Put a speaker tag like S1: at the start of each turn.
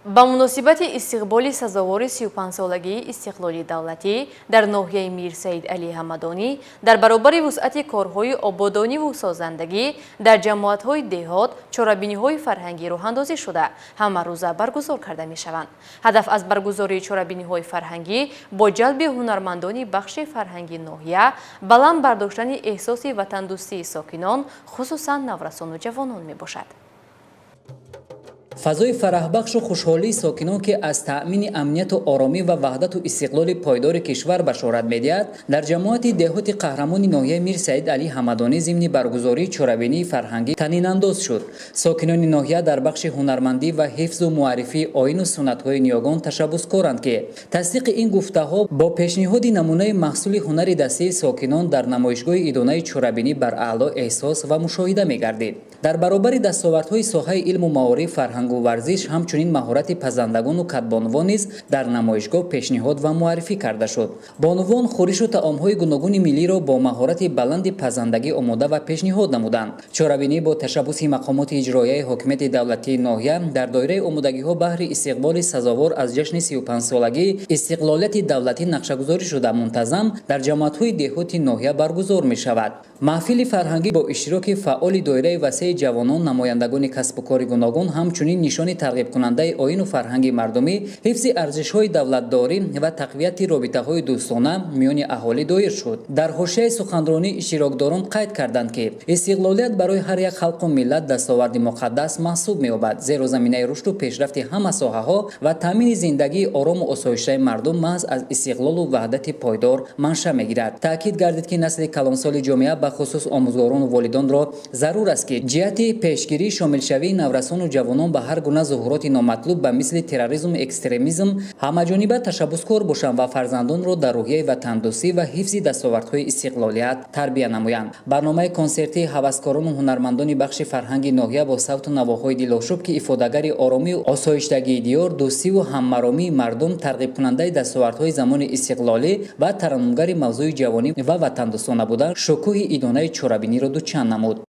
S1: Ба муносибати истиқболи сазовори 35-солагии истиқлоли давлатӣ дар ноҳияи Мирсаид Алӣ Ҳамадонӣ дар баробари вусъати корҳои ободониву созандагӣ дар ҷамоатҳои деҳот чорабиниҳои фарҳангӣ роҳандозӣ шуда, ҳамарӯза баргузор карда мешаванд. Ҳадаф аз баргузории чорабиниҳои фарҳангӣ бо ҷалби ҳунармандони бахши фарҳанги ноҳия баланд бардоштани эҳсоси ватандӯстии сокинон, хусусан наврасону ҷавонон мебошад.
S2: Фазои фараҳбахшу хушҳолии сокинон, ки аз таъмини амнияту оромӣ ва ваҳдату истиқлоли пойдори кишвар башорат медиҳад, дар ҷамоати деҳоти Қаҳрамони ноҳияи Мир Саид Алӣ Ҳамадонӣ зимни баргузории чорабинии фарҳангӣ танинандоз шуд. Сокинони ноҳия дар бахши ҳунармандӣ ва ҳифзу муаррифии оину суннатҳои ниёгон ташаббускоранд, ки тасдиқи ин гуфтаҳо бо пешниҳоди намунаи маҳсули ҳунари дастии сокинон дар намоишгоҳи идонаи чорабинӣ бар аъло эҳсос ва мушоҳида мегардид. Дар баробари дастовардҳои соҳаи илму маориф, фарҳангу варзиш, ҳамчунин маҳорати пазандагону кадбонувон низ дар намоишгоҳ пешниҳод ва муаррифӣ карда шуд. Бонувон хӯришу таомҳои гуногуни миллиро бо маҳорати баланди пазандагӣ омода ва пешниҳод намуданд. Чорабинӣ бо ташаббуси мақомоти иҷроияи ҳокимияти давлатии ноҳия дар доираи омодагиҳо баҳри истиқболи сазовор аз ҷашни 35-солагии истиқлолияти давлатӣ нақшагузорӣ шуда, мунтазам дар ҷамоатҳои деҳоти ноҳия баргузор мешавад. Маҳфили фарҳангӣ бо иштироки фаъоли доираи васеи ҷавонон, намояндагони касбу кори гуногун, ҳамчунин нишони тарғибкунандаи оину фарҳанги мардумӣ, ҳифзи арзишҳои давлатдорӣ ва тақвияти робитаҳои дӯстона миёни аҳолӣ доир шуд. Дар ҳошияи суханронӣ иштирокдорон қайд карданд, ки истиқлолият барои ҳар як халқу миллат дастоварди муқаддас маҳсуб меёбад, зеро заминаи рушду пешрафти ҳама соҳаҳо ва таъмини зиндагии орому осоиштаи мардум маҳз аз истиқлолу ваҳдати пойдор манша мегирад. Таъкид гардид, ки насли калонсоли ҷомеа, бахусус омӯзгорону волидонро зарур аст, ки ҷиҳати пешгирии шомилшавии наврасону ҷавонон ба ҳар гуна зуҳуроти номатлуб ба мисли терроризму экстремизм ҳамаҷониба ташаббускор бошанд ва фарзандонро дар рӯҳияи ватандӯстӣ ва ҳифзи дастовардҳои истиқлолият тарбия намоянд. Барномаи консертии ҳаваскорону ҳунармандони бахши фарҳанги ноҳия бо савту навоҳои дилошуб, ки ифодагари оромию осоиштагии диёр, дӯстиву ҳаммаромии мардум, тарғибкунандаи дастовардҳои замони истиқлолӣ ва тараннумгари мавзӯи ҷавонӣ ва ватандӯстона будан, шукӯҳи идонаи чорабиниро дучанд намуд.